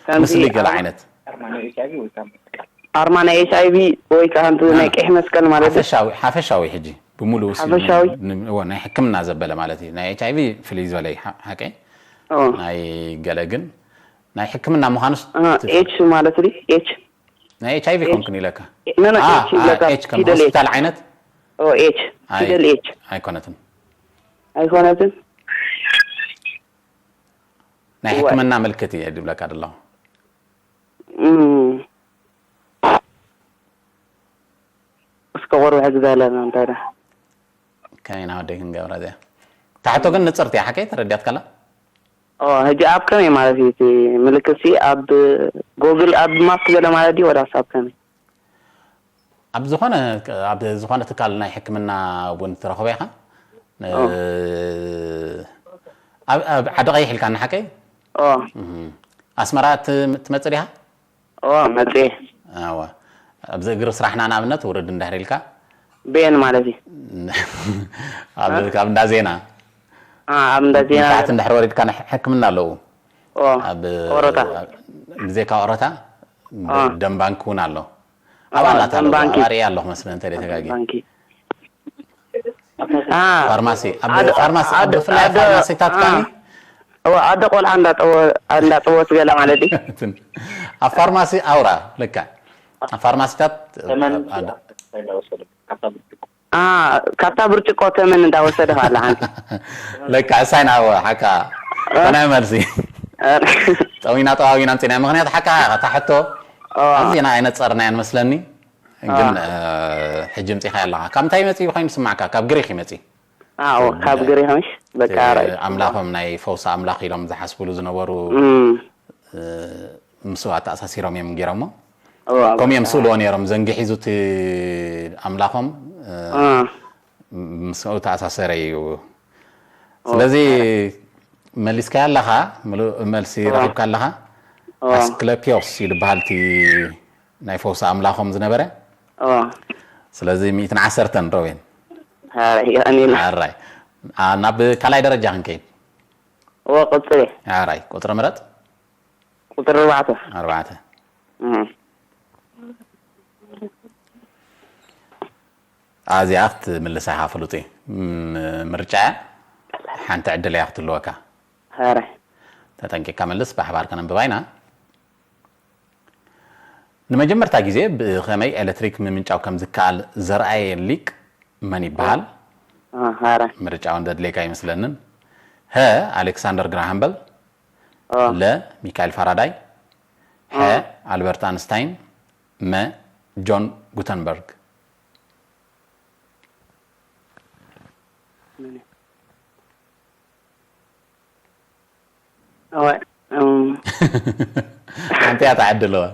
ከምዚ ምስሊ ገለ ኣብ- ዓይነት። ኣርማ ናይ ኤች ኣይ ቪ ወይ ከዓ እንት ናይ እ። ቀይሕ መስቀል ማለት እዩ። ሓፈሻዊ፣ ሓፈሻዊ ሕጂ ብምሉኡ ሲ-፣ ሓፈሻዊ? ን-፣ እወ፣ ናይ ሕክምና ዘበለ ማለት እዩ። ናይ ኤች ኣይ ቪ ፍልይ ዝበለ እዩ፣ ሓ-፣ ሓቀይ። ኦ፣ ናይ ገለ ግን ናይ ሕክምና ምዃኑስ እ፣ ኤች ማለት ድዩ? ኤች። ናይ ኤች ኣይ ቪ ኤች። ኮንክን ኢለካ። ኖ፣ ኖ፣ አ፣ ኤች አ፣ ይብለካ፣ ኤች ከም ፊደል ኤች። ሆስፒታል ዓይነት? ኦ፣ ኤች፣ ኣይ፣ ፊደል ኤች። ኣይኮነትን። ኣይኮነትን? ናይ እወ። ሕክምና ምልክት እየ ዝብለካ ዘለኹ። እም። እስከ ቁሩብ ሕግዝ ኣለና እንታይ ደኣ? ከመይ ኢና ወደይ ክንገብራ እዚኣ? እታ ሕቶ ግን ንጽርቲ እያ፣ ሓቀይ ተረዲኣትካላ? ኦ፣ ሕጂ ኣብ ከመይ ማለት እዩ እቲ ምልክትሲ? ኣብ ጎግል፣ ኣብ ማፕ ገለ ማለት ድዩ ወላስ ኣብ ከመይ? ኣብ ዝኾነ፣ ኣብ ዝኾነ ትካል ናይ ሕክምና እውን ትረኽቦ ኢኻ። እ፣ ኦ። ኣብ፣ ኣብ ዓዲ ቀይሕ ኢልካ ንሓቀይ? ኦ፣ እህ። ኣስመራ ት-፣ ትመጽእ ዲኻ? ኦ፣ መጽኤ። ኣዋ። ኣብዚ እግሪ ስራሕና ንኣብነት ውርድ እንድሕር ኢልካ? ቤን ማለት እዩ። ኣብ፣ ካብ እንዳ ዜና? አ፣ ኣብ እንዳ ዜና። ንታሕቲ እንድሕር ወሪድካ ናይ ሕክምና ኣለዉ። ኦ፣ ኣብ ኦሮታ። ኣብ፣ ብዘይካ ኦሮታ፣ አ። ደም ባንክ እውን ኣሎ። አ፣ ኣብ ኣላታ ደም ኣለዉ፣ ባንኪ። ኣብ ኣርእያ ኣለኹ መስለኒ፣ እንተ ደይ ተጋጊ። ባንኪ። አ፣ ፋርማሲ፣ ኣብ ኣደ-፣ ፋርማሲ፣ ኣብ ኣደ-፣ ብፍላይ ኣብ ኣደ-፣ ፋርማሲታት አ። ካኒ? እወ፣ ኣደ ቆልዓ እንዳጠወ-፣ እንዳጠወት ገለ ማለት እዩ። ኣብ ፋርማሲ ኣውራ፣ ልክዕ። ኣብ ፋርማሲታት፣ ተመን ኣብ ኣደ-፣ እንዳወሰደ ካብታ ብርጭቆ። አ፣ ካብታ ብርጭቆ ተመን እንዳወሰደ ከላ ሓንቲ። ለካ እሳይ ናብ ሓካ ተናይ መልሲ። ጠዊና ጠዋዊና ኣምፂና። ምኽንያት ሓካ እታ ሕቶ ኦ። ኣዚና ኣይነፀርናያን መስለኒ። ግን፣ አ። እ፣ ሕጂ ምፂኻ ኣለኻ። ካብ እንታይ መፂኡ ኮይኑ ስማዕካ? ካብ ግሪክ ይመፂ። አ፣ ኦ፣ ካብ ግሪክ ምሽ? በቃ እቲ ራይት። ኣምላኾም ናይ ፈውሲ ኣምላኽ ኢሎም ዝሓስብሉ ዝነበሩ፣ እም። እ፣ ምስኡ ኣተኣሳሲሮም እዮም ገይሮሞ። ኦ፣ ከምኡ እዮም ስእልዎ ነይሮም። ዘንጊ ሒዙ እቲ ኣምላኾም፣ እ፣ አ። ምስኡ ተኣሳሰረ እዩ። ስለዚ መሊስካያ ኣለኻ፣ ምሉእ መልሲ ኦ። ረኺብካ ኣለኻ። ኦ። ኣስክለፒዮስ እዩ ዝበሃል እቲ ናይ ፈውሲ ኣምላኾም ዝነበረ። ኦ። ስለዚ ሚእትን ዓሰርተን ሮቤል። ኣራይ፣ የቐንየልና። ኣራይ። አ፣ ናብ ካልኣይ ደረጃ ክንከይድ። ኦ፣ ቅጽል። ኣራይ፣ ቁጽሪ ምረጥ። ቁጽሪ ኣርባዕተ። ኣርባዕተ። እም። ኣዚኣ ክትምልሳ ኢኻ ፍሉጥ እዩ። ም-፣ ምርጫ እያ። ሓንቲ ዕድል እያ ክትህልወካ። ኣራይ። ተጠንቂቕካ መልስ፣ ብሓባር ከነንብባ ኢና። ንመጀመርታ ግዜ ብኸመይ ኤሌክትሪክ ምምንጫው ከም ዝከኣል ዘርኣየ ሊቅ መን ይበሃል? አ፣ ኣራይ። ምርጫ እውን ዘድልየካ ኣይመስለንን። ሀ፣ ኣሌክሳንደር ግራሃም በል። ኦ። ለ፣ ሚካኤል ፋራዳይ። ሐ፣ አ። ኣልበርት ኣንስታይን። መ፣ ጆን ጉተንበርግ። እወ፣ እም፣ ሓንቲ እያ ትዓዲ ኣለዋ።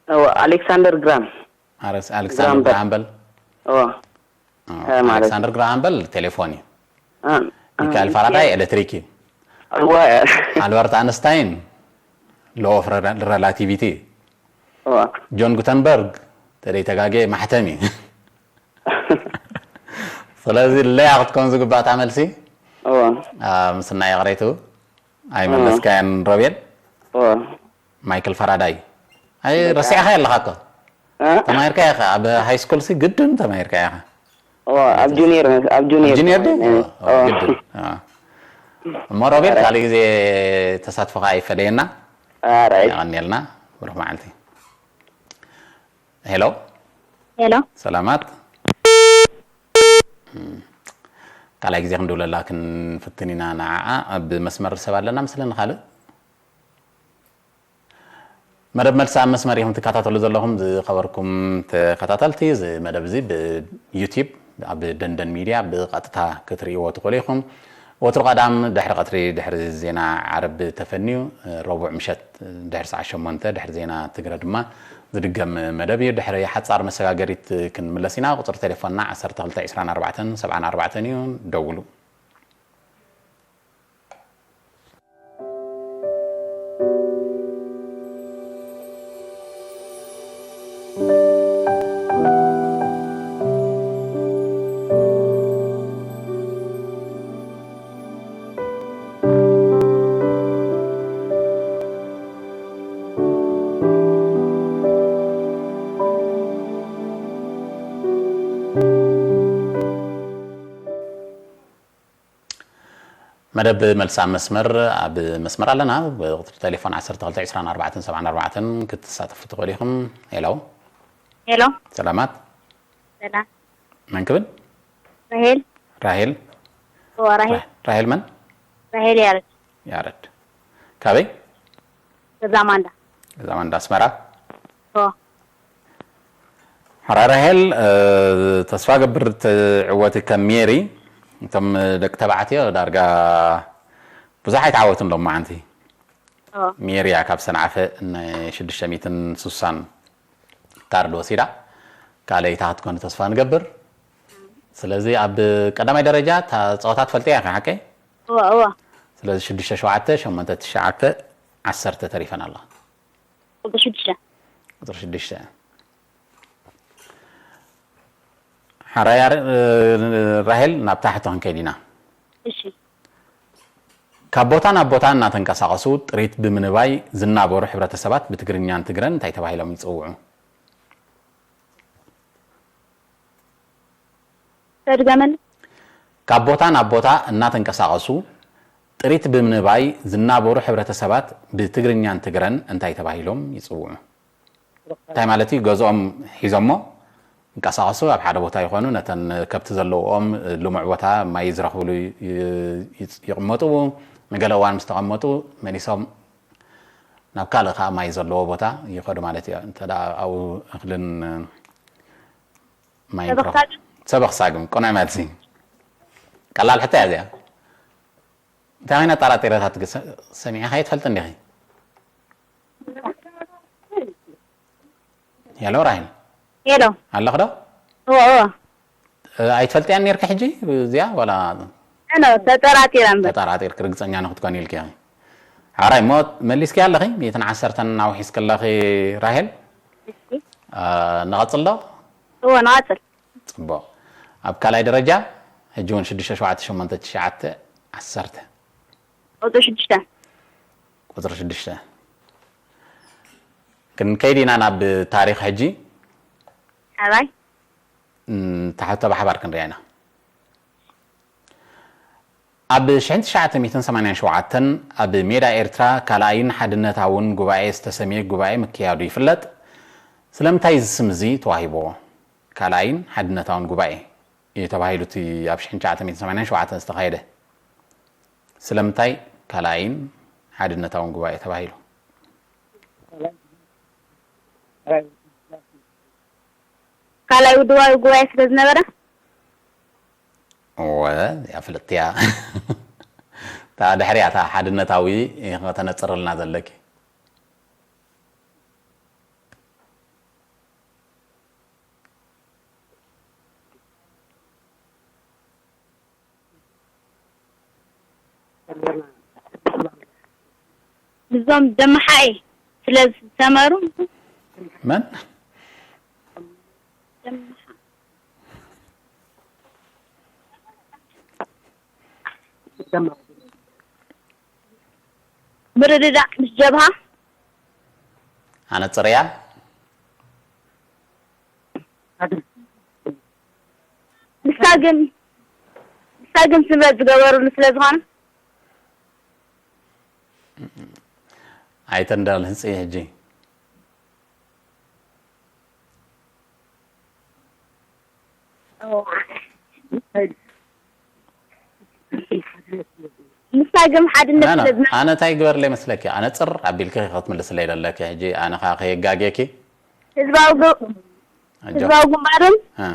እወ፣ ኣሌክሳንደር ግራም። ኣረስ-፣ ኣሌክሳንደር ግራም በል። ግራሃም በል። እወ፣ አ፣ ሀ ማለት ኣሌክሳንደር ግራሃም በል ቴሌፎን እዩ። አ፣ አ፣ ሚካኤል ፋራዳይ ኤሌክትሪክ እዩ። እወ፣ ኣልበርት ኣንስታይን ሎ ኦፍ ረላ-፣ ሬላቲቪቲ። እወ፣ ጆን ጉተንበርግ፣ ተደይ ተጋጌ፣ ማሕተም እዩ። ስለዚ ለያ ክትከውን ዝግባእ እታ መልሲ። እወ፣ አ፣ ምስና ይቕሬቱ ኣይመለስካያን ሮቤል። እወ። ማይክል ፋራዳይ። ኣይ፣ ረሲዕኻ ኣለኻ እኮ። እ? ተማሂርካ ኢኻ። ኣብ ሃይ ስኩል ሲ ግድን ተማሂርካ ኢኻ። እወ፣ ኣብ ጁኒየር፣ ኣብ ጁኒየር ጁኒየር ድዩ? ተማሂረ። እወ፣ እወ። ግድን። እወ። እሞ ሮቤል፣ ካልእ ግዜ ተሳትፎኻ ኣይፈለየና። ኣራይ። የቐንየልና። ብሩኽ መዓልቲ። ሄሎ። ሄሎ። ሰላማት። ካልኣይ ግዜ ክንድውለላ ክንፍትን ኢና። ንዓኣ ኣብ መስመር ሰብ ኣለና ምስለን ካልእ መደብ መልሲ ኣብ መስመር ኢኹም ትከታተሉ ዘለኹም። ዝኸበርኩም ተኸታተልቲ፣ እዚ መደብ እዚ ብዩቲዩብ ኣብ ደንደን ሚድያ ብቐጥታ ክትርእይዎ ትኽእሉ ኢኹም። ወትሩ ቀዳም ድሕሪ ቀትሪ፣ ድሕሪ ዜና ዓርቢ ተፈንዩ፣ ረቡዕ ምሸት ድሕሪ ሰዓት ሸሞንተ ድሕሪ ዜና ትግረ ድማ ዝድገም መደብ እዩ። ድሕሪ ሓጻር መሰጋገሪት ክንምለስ ኢና። ቁጽሪ ቴሌፎንና ዓሰርተ ክልተ ዕስራን ኣርባዕተን ሰብዓን ኣርባዕተን እዩ። ደውሉ። መደብ መልሲ ኣብ መስመር፣ ኣብ መስመር ኣለና። ብቁጽሪ ቴሌፎን ዓሰርተ ክልተ ዕስራን ኣርባዕተን ሰብዓን ኣርባዕተን ክትሳተፉ ትኽእሉ ኢኹም። ሄሎ። ሄሎ። ሰላማት። ሰላም። መን ክብል? ራሄል። ራሄል። እዋ፣ ራሄል። ራ-፣ ራሄል መን? ራሄል ያረድ። ያረድ። ካበይ? ገዛ ማንዳ። ገዛ ማንዳ ኣስመራ። እዋ። ሕራይ ራሄል፣ እ፣ ተስፋ ገብር ትዕወቲ ከም ሜሪ። እቶም ደቂ ተባዕትዮ ዳርጋ ብዙሕ ኣይተዓወቱን ሎማዓንቲ። እዋ። ሜሪ እያ ካብ ሰንዓፈ ናይ ሽዱሽተ ሚእትን ስሳን ካርድ ወሲዳ። ካልኣይታ ክትኮኒ ተስፋ ንገብር። ስለዚ ኣብ ቀዳማይ ደረጃ እታ ጸወታ ትፈልጥያ ኢኺ፣ ሓቀይ? እዋ፣ እዋ። ስለዚ ሽዱሽተ ሸውዓተ፣ ሸሞንተ ትሽዓተ፣ ዓሰርተ ተሪፈን ኣለዋ። ቁጽሪ ሽዱሽተ። ቁጽሪ ሽዱሽተ። ሕራይ ያረ-፣ ራሄል፣ ናብታ ሕቶ ክንከይድ ኢና። እሺ። ካብ ቦታ ናብ ቦታ እናተንቀሳቐሱ ጥሪት ብምንባይ ዝናበሩ ሕብረተሰባት ብትግርኛን ትግረን እንታይ ተባሂሎም ይጽውዑ? ተድገመል። ካብ ቦታ ናብ ቦታ እናተንቀሳቐሱ ጥሪት ብምንባይ ዝናበሩ ሕብረተሰባት ብትግርኛን ትግረን እንታይ ተባሂሎም ይጽውዑ? እንታይ ማለት እዩ? ገዝኦም ሒዞሞ ይንቀሳቐሱ፣ ኣብ ሓደ ቦታ ይኾኑ፣ ነተን ከብቲ ዘለውኦም ልሙዕ ቦታ ማይ ዝረኽብሉ ይ-፣ ይጽ-፣ ይቕመጡ። ንገለ እዋን ምስ ተቐመጡ መሊሶም ናብ ካልእ ከዓ ማይ ዘለዎ ቦታ ይኸዱ ማለት እዩ። እንተ ደኣ ኣብኡ እኽልን ማይን ሰበኽ ክረኽቡ። ሳግም። ሰበኽ ሳግም፣ ቅኑዕ መልሲ። ቀላል ሕቶ እያ እዚኣ። እንታይ ዓይነት ኣጠራጢረታት ግን ሰ-፣ ሰሚዕኻ ኣይትፈልጥን ዲኺ? ሄሎ ራሄል። ሄሎ። ኣለኽ ዶ? እዎ፣ እዎ። እ፣ ኣይትፈልጥያን ኔርኪ ሕጂ እዚኣ ዋላ? ኖ፣ ተጠራጢረ እምበር። ተጠራጢርኪ ርግጸኛ ንክትኮኒ ኢልኪ ኢኺ። ሓራይ እሞ መሊስኪ ኣለኺ? ሚእትን ዓሰርተን ኣውሒስኪ ኣለኺ ራሄል? እሺ። እ፣ ንቐጽል ዶ? እዎ፣ ንቐጽል። ጽቡቕ። ኣብ ካልኣይ ደረጃ ሕጂ እውን ሽዱሽተ ሸውዓተ ሸሞንተ ትሽዓተ ዓሰርተ። ቁጽሪ ሽዱሽተ። ቁጽሪ ሽዱሽተ። ክንከይድ ኢና ናብ ታሪኽ ሕጂ። ኣባይ? እም፣ ታሕቶ ብሓባር ክንሪኣ ኢና። ኣብ ሽሕን ትሽዓተ ሚእትን ሰማንያን ሸውዓተን ኣብ ሜዳ ኤርትራ ካልኣይን ሓድነታውን ጉባኤ ዝተሰምየ ጉባኤ ምክያዱ ይፍለጥ። ስለምንታይ እዚ ስም እዚ ተዋሂብዎ? ካልኣይን ሓድነታውን ጉባኤ እዩ ተባሂሉ፣ እቲ ኣብ ሽሕን ትሽዓተ ሚእትን ሰማንያን ሸውዓተን ዝተኻየደ። ስለምንታይ ካልኣይን ሓድነታውን ጉባኤ ተባሂሉ? ካልኣይ ውድባዊ ጉባኤ ስለ ዝነበረ? እወ፣ እዚኣ ፍልጥቲ እያ። እታ ድሕሪኣ እታ ሓድነታዊ ኢኺ ከተነጽርልና ዘለኪ። ምስዞም ደመሓኤ ስለ ዝሰመሩ። መን? ደመሓ። ምርድዳእ ምስ ጀብሃ። ኣነጽርያ። ንሳ ግን፣ ንሳ ግን ስምረት ዝገበሩሉ ስለ ዝኾነ። ኣይተንዳል ህጽ ሕጂ። ንሳ ግን ሓድነት ኣነ ስለ ዝና ኣነ እንታይ ግበርለይ መስለኪ? ኣነ ጽር ኣቢልኪ ክትምልስለይ ዘለኪ። ሕጂ ኣነ ከኣ ከየጋግየኪ። ህዝባዊ ግ- ኣጆ። ህዝባዊ ግንባርን እ።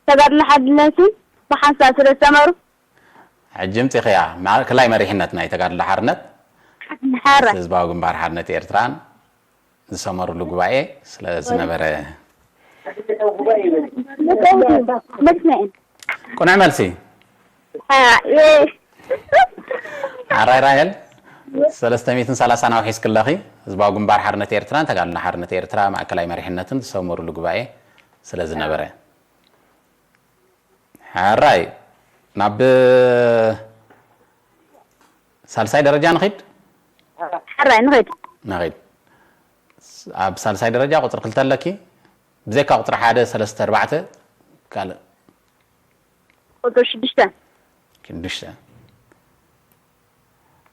ተጋድሎ ሓድነትን ብሓንሳብ ስለ ዝሰመሩ ሕጂ ምጺኽያ ማእከላይ መሪሕነት ናይ ተጋድሎ ሓርነት ሓረ ህዝባዊ ግንባር ሓርነት ኤርትራን ዝሰመሩሉ ጉባኤ ስለ ዝነበረ። መስመዕን ቁኑዕ መልሲ። ኣራይ ራሄል ሰለስተ ሚእትን ሰላሳን ኣውሒስክለኺ። ህዝባዊ ግንባር ሓርነት ኤርትራን ተጋድሎ ሓርነት ኤርትራ ማእከላይ መሪሕነትን ዝሰመሩሉ ጉባኤ ስለ ዝነበረ። ሕራይ ናብ ሳልሳይ ደረጃ ንኺድ። ሓራይ ንኸይድ ንኺድ ኣብ ሳልሳይ ደረጃ ቁፅሪ ክልተ ኣለኪ። ብዘይካ ቁፅሪ ሓደ ሰለስተ ኣርባዕተ ካልእ ቁፅሪ ሽዱሽተ ሽዱሽተ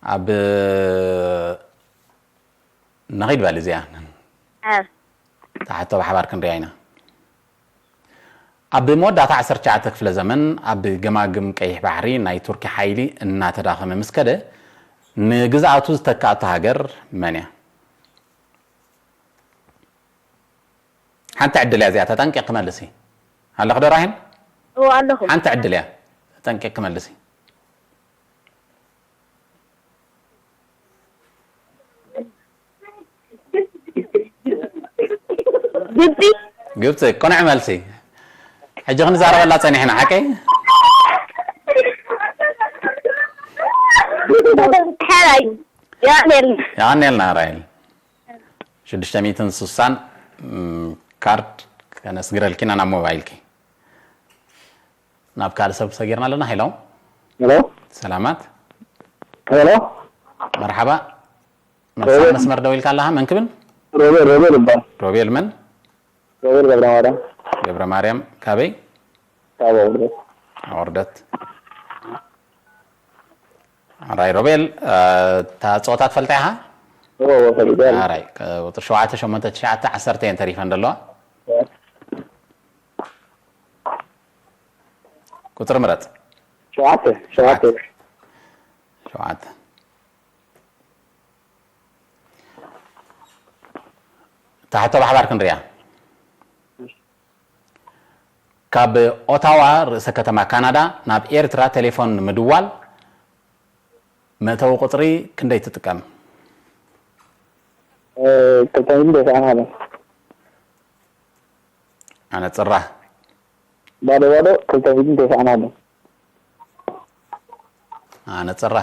ኣብ ንኺድ በል እዚኣ ኣብ ታሕቶ ብሓባር ክንሪኣ ኢና። ኣብ መወዳእታ ዓሰርተ ትሽዓተ ክፍለ ዘመን ኣብ ገማግም ቀይሕ ባሕሪ ናይ ቱርኪ ሓይሊ እናተዳኸመ ምስ ከደ ንግዝኣቱ ዝተካኣቶ ሃገር መን እያ? ሓንቲ ዕድል እያ እዚኣ፣ ተጠንቂቕ ክመልሲ ኣለኹ ዶ ራሄል? እዎ ኣለኹ ሓንቲ ዕድል እያ፣ ተጠንቂቕ ክመልሲ። ግብፂ ግብፂ ቅኑዕ መልሲ። ሕጂ ክንዛረበላ ፀኒሕና ሓቀይ? ሕራይ የቐኔልና የቐኔልና ራይል ሽዱሽተ ሚእትን ስሳን ካርድ ከነስግረልኪና ናብ ሞባይልኪ። ናብ ካልእ ሰብ ሰጊርና ኣለና። ሄሎ ሄሎ ሰላማት ሄሎ መርሓባ። መርሳ መስመር ደው ኢልካ ኣለኻ መን ክብል? ሮቤል ሮቤል ይባል ሮቤል መን? ሮቤል ገብረማርያም ገብረ ማርያም ካበይ? ካብ ኣውርደት ኣወርደት። ኣራይ ሮቤል እታ ፀወታ ትፈልጣ ኢኻ? ዎ ፈሊጠ ኣራይ ቁፅሪ ሸውዓተ ሸሞንተ ትሽዓተ ዓሰርተ እየን ተሪፈን ዘለዋ። ቁፅሪ ምረፅ። ሸውዓተ ሸውዓተ ሸውዓተ። ታሕቶ ብሓባር ክንሪኣ። ካብ ኦታዋ ርእሰ ከተማ ካናዳ ናብ ኤርትራ ቴሌፎን ንምድዋል መእተዊ ቁፅሪ ክንደይ ትጥቀም? ክልተ ሚእትን ተስዓን ሓደን ኣነፅራ ባዶ ባዶ ክልተ ሚእትን ተስዓን ሓደን ኣነፅራ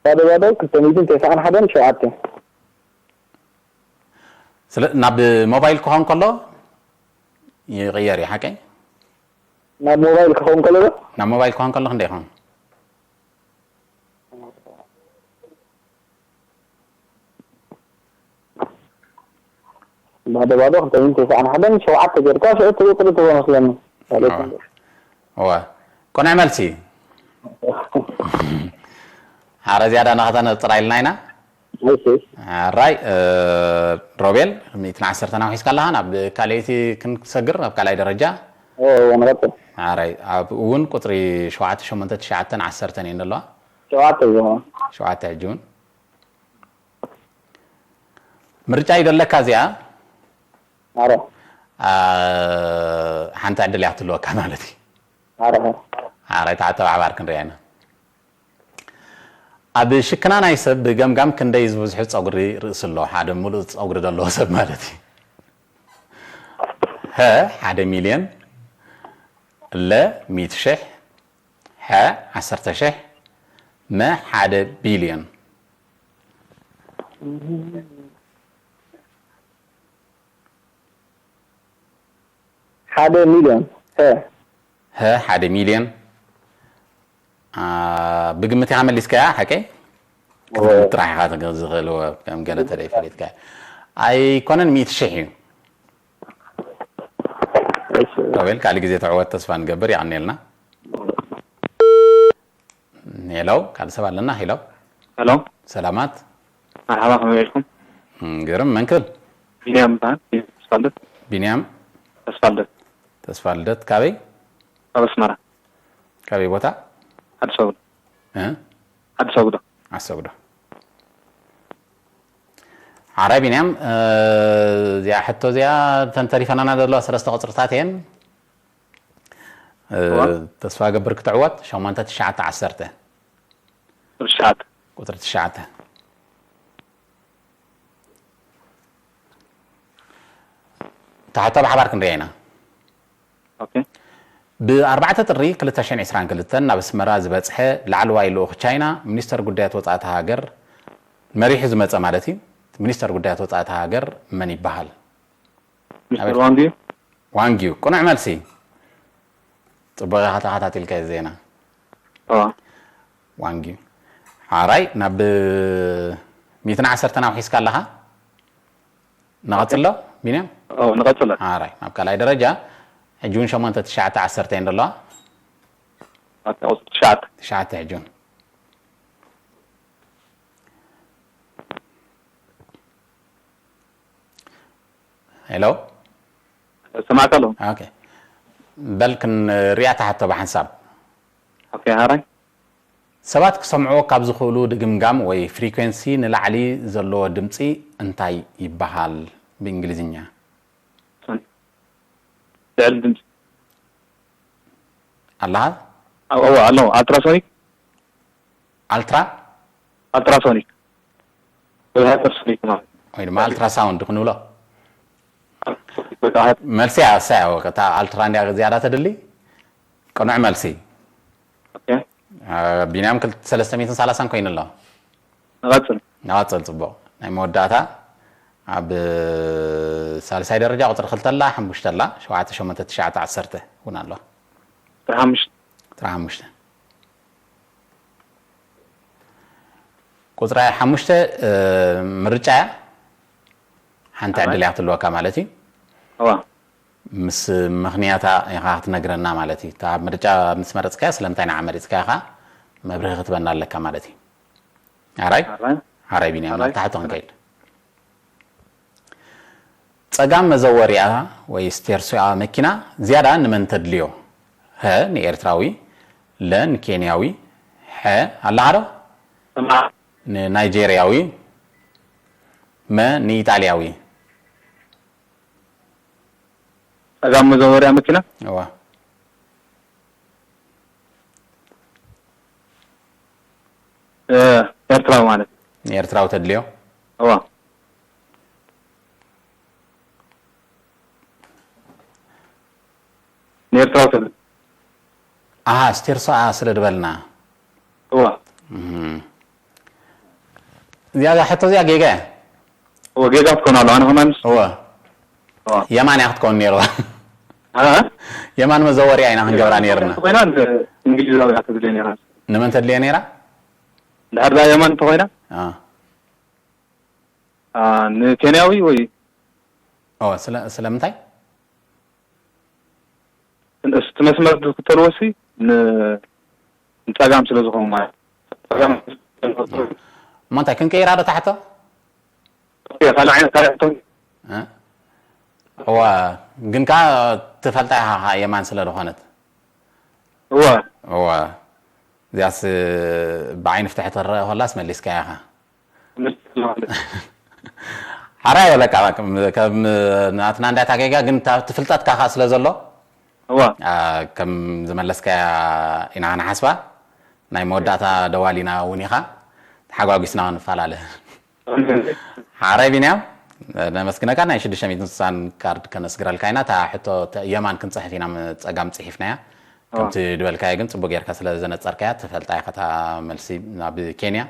ባዶ ባዶ ክልተ ሚእትን ተስዓን ሓደን ሸውዓተ ስለ ናብ ሞባይል ክኾን ከሎ ይቕየር እዩ ሓቀይ? ናብ ሞባይል ክኸውን ከሎ ዶ ናብ ሞባይል ክኾን ከሎ ክንደይ ይኸውን? ባዶ ባዶ ክልተ ሚእትን ተስዓን ሓደን ሸውዓተ ጌርካ ሽዑ ትብቅል ትቦ መስለኒ እዋ ቅኑዕ መልሲ። ሓረ ዝያዳ ናኸተነፅራ ኢልና ኢና። እሺ ራይ ሮቤል ሚእትን ዓሰርተን ኣውሒስካ ኣለኻ። ናብ ካልኣይቲ ክንሰግር ናብ ካልኣይ ደረጃ። እዎ እዎ ንቐፅል ራይ ኣብኡ እውን ቁፅሪ ሸውዓተ ሸሞንተ ትሽዓተን ዓሰርተን እየን ዘለዋ። ሸውዓተ እዮ ሸውዓተ ሕጂ እውን ምርጫ እዩ ዘለካ እዚኣ። ኣረ ሓንቲ ዕድል እያ ክትህልወካ ማለት እዩ። ኣረ ሓራይ ተዓተባዕባር ክንሪኣ ኢና። ኣብ ሽክና ናይ ሰብ ብገምጋም ክንደይ ዝበዝሑ ፀጉሪ ርእሲ ኣሎ? ሓደ ሙሉእ ፀጉሪ ዘለዎ ሰብ ማለት እዩ። ሀ ሓደ ሚልዮን፣ ለ ሚእቲ ሽሕ፣ ሐ ዓሰርተ ሽሕ፣ መ ሓደ ቢልዮን። ሓደ ሚልዮን ሀ ሀ ሓደ ሚልዮን ብግምት ኢኻ መሊስካያ ሓቀይ ክትግምት ጥራሕ ኢኻ ዝኽእል ከም ገለ ተለይ ፈሊጥካ ኣይኮነን ሚእቲ ሽሕ እዩ ሮቤል ካልእ ግዜ ትዕወት ተስፋ ንገብር ይቐኒልና ሄሎ ካልእ ሰብ ኣለና ሄሎ ሄሎ ሰላማት መርሓባ ከመይ ውዒልኩም እም፣ ግርም። መን ክብል? ቢንያም ይበሃል። ተስፋልደት። ቢንያም ተስፋልደት። ተስፋልደት። ካበይ? ካብ ኣስመራ። ካበይ ቦታ? ዓዲ ሰጉዶ። እ? ዓዲ ሰጉዶ። ዓዲ ሰጉዶ። ሓራይ ቢንያም፣ እ፣ እዚኣ ሕቶ እዚኣ እተን ተሪፈናና ዘለዋ ሰለስተ ቁፅርታት እየን። እ፣ እዋ። ተስፋ ገብር ክትዕወት ሸሞንተ ትሽዓተ ዓሰርተ። ቁፅሪ ትሽዓተ። ቁፅሪ ትሽዓተ። እታ ሕቶ ብሓባር ክንሪኣ ኢና። ኦኬ። ብ ኣርባዕተ ጥሪ ክልተ ሽሕን ዕስራን ክልተን ናብ ኣስመራ ዝበጽሐ ላዕለዋይ ልኡኽ ቻይና፣ ሚኒስተር ጉዳያት ወጻኢ እታ ሃገር መሪሑ ዝመጸ ማለት እዩ። ሚኒስተር ጉዳያት ወጻኢ እታ ሃገር መን ይበሃል? ሚስተር ኣቤት። ዋንግ ዩ። ዋንግ ዩ። ቅኑዕ መልሲ። ጽቡቕ ኢኻ ተኸታቲልካ ዜና። ኦ። ዋንግ ዩ። ሓራይ ናብ ሚእትን ዓሰርተን ኣውሒስካ ኣለኻ? ንቐጽሎ ቢንያም? ኦ፣ ንቐጽሎ። ሓራይ ናብ ካልኣይ ደረጃ። ሕጂ እውን ሸሞንተ ትሽዓተ ዓሰርተ እየን ዘለዋ። ኣታ ቁጽሪ ትሽዓተ። ትሽዓተ ሕጂ እውን። ሄሎ። ሰማዕካ ኣሎ። ኦኬ። በል ክንሪኣ እታ ሕቶ ብሓንሳብ። ኦኬ፣ ሓራይ። ሰባት ክሰምዕዎ ካብ ዝኽእሉ ድግምጋም ወይ ፍሪኩዌንሲ ንላዕሊ ዘለዎ ድምጺ እንታይ ይበሃል ብእንግሊዝኛ? ልዕሊ ድምፂ። ኣለኻ? ኣዎ፣ ኣለዎ። ኣልትራሶኒክ። ኣልትራ? ኣልትራሶኒክ። ወይ ሃይፐርሶኒክ ማለት። ወይ ድማ ኣልትራሳውንድ ክንብሎ። ኣልትራሶኒክ ወይ ከዓ ሃይፐር- መልሲ እያ፣ እሳ እያ። እታ ኣልትራ እንድያ ዝያዳ ተድሊ። ቅኑዕ መልሲ። ኦኬ። አ፣ ቢንያም ክልተ- ሰለስተ ሚእትን ሰላሳን ኮይኑ ኣሎ። ንቐጽል። ንቐጽል፣ ጽቡቕ። ናይ መወዳእታ ኣብ ሳልሳይ ደረጃ ቁጽሪ ክልተ ኣላ፣ ሓሙሽተ ኣላ፣ ሸውዓተ፣ ሸሞንተ፣ ትሽዓተ፣ ዓሰርተ እውን ኣሎ። ቁጽሪ ሓሙሽተ። ቁጽሪ ሓሙሽተ። ቁጽሪ ሓሙሽተ፣ እ፣ ምርጫ እያ። ሓንቲ ኣይ። ዕድል እያ ክትህልወካ ማለት እዩ። እዋ። ምስ ምኽንያታ ኢኻ ክትነግረና ማለት እዩ። እታ ምርጫ ምስ መረጽካያ ስለምንታይ ንዓ መሪጽካያ ኢኻ መብርሂ ክትበና ኣለካ ማለት እዩ። ኣራይ? ኣራይ። ኣራይ ቢንያም፣ ኣራይ። ናብታ ሕቶ ክንከይድ። ጸጋም መዘወሪያ ወይ ስቴርሶኣ መኪና ዝያዳ ንመን ተድልዮ? ሀ ንኤርትራዊ፣ ለ ንኬንያዊ፣ ሐ ኣላሃዶ? ሰማዕ። ንናይጄርያዊ፣ መ ንኢጣልያዊ። ጸጋም መዘወርያ መኪና? እዋ። እ፣ ኤርትራዊ ማለት። ንኤርትራዊ ተድልዮ? እዋ። ንኤርትራዊ ተድልዮ። ኣሃ፣ ስቴርሶኣ ስለ ዝበልና። እዋ። እም። እዚኣ ሕቶ እዚኣ ጌጋ እያ። እወ፣ ጌጋ ክትኮን ኣሎ። ኣነ ከማንስ እወ። እወ። የማን እያ ክትኮን ነይርዋ። እ? የማን መዘወርያ ኢና ክንገብራ ነይርና። ኮይና እንግሊዛዊ እያ ትብለይ ነይራ። ንመን ተድልየ ነይራ? እንድሕር ደኣ የማን እንተኾይና? አ። አ፣ ንኬንያዊ ወይ? ኦ፣ ስለ-፣ ስለምንታይ? እቲ መስመር ዝኽተልዎ ሲ ን-፣ ንጸጋም ስለ ዝኾኑ ማለት። ጸጋም እሞ እንታይ ክንቀይራ ዶ ታሕቶ? ኦኬ፣ ካልእ ዓይነት ካልእ ሕቶ። እ? እዋ፣ ግን ከኣ ትፈልጣ ኢኻ ከኣ የማን ስለ ዝኾነት። እዋ። እዋ። እዚኣስ ብዓይኒ ፍትሒ ትረአ ከላስ መሊስካያ ኢኻ። ሓራይ በለካ፣ ከም፣ ከም ናትና እንዳታ ጌጋ ግን እታ ትፍልጠትካ ከኣ ስለ ዘሎ፣ እዋ። አ፣ ከም ዝመለስካያ ኢና ንሓስባ። ናይ መወዳእታ ደዋሊና እውን ኢኻ። ተሓጓጒስና ንፈላለ። ሓራይ ቢንያም፣ ነመስግነካ። ናይ ሽዱሽተ ሚእትን ስሳን ካርድ ከነስግረልካ ኢና። እታ ሕቶ ተ-፣ የማን ክንጽሕፍ ኢና፣ ም-፣ ጸጋም ጽሒፍናያ። እዋ። ከምቲ ድበልካዮ ግን ጽቡቅ ጌርካ ስለ ዘነጸርካያ ትፈልጣ ኢኻ። እታ መልሲ ናብ ኬንያ፣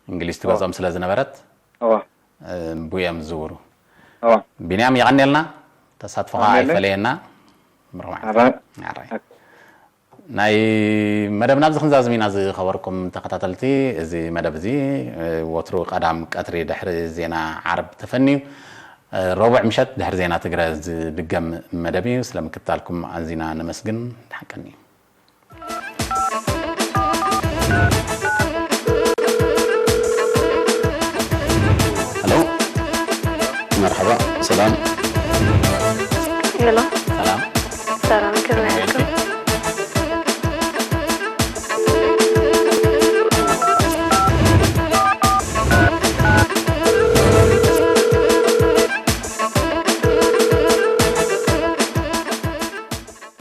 እንግሊዝ ትገዝኦም ስለ ዝነበረት፣ እዋ። እ፣ ብኡ እዮም ዝዝውሩ። እዋ። ቢንያም፣ የቐንየልና። ተሳትፎኻ የቐንየለይ። ኣይፈለየና። ምሩቕ መዓልቲ። ኣራይ። ኣራይ። ኣክ- ናይ መደብና ኣብዚ ክንዛዝም ኢና ዝኸበርኩም ተኸታተልቲ። እዚ መደብ እዚ፣ እ፣ ወትሩ ቀዳም ቀትሪ ድሕሪ ዜና ዓርብ ተፈንዩ፣ እ፣ ረቡዕ ምሸት ድሕሪ ዜና ትግረ ዝድገም መደብ እዩ። ስለ ምክትታልኩም ኣዚና ነመስግን። ደሓን ቀንዩ።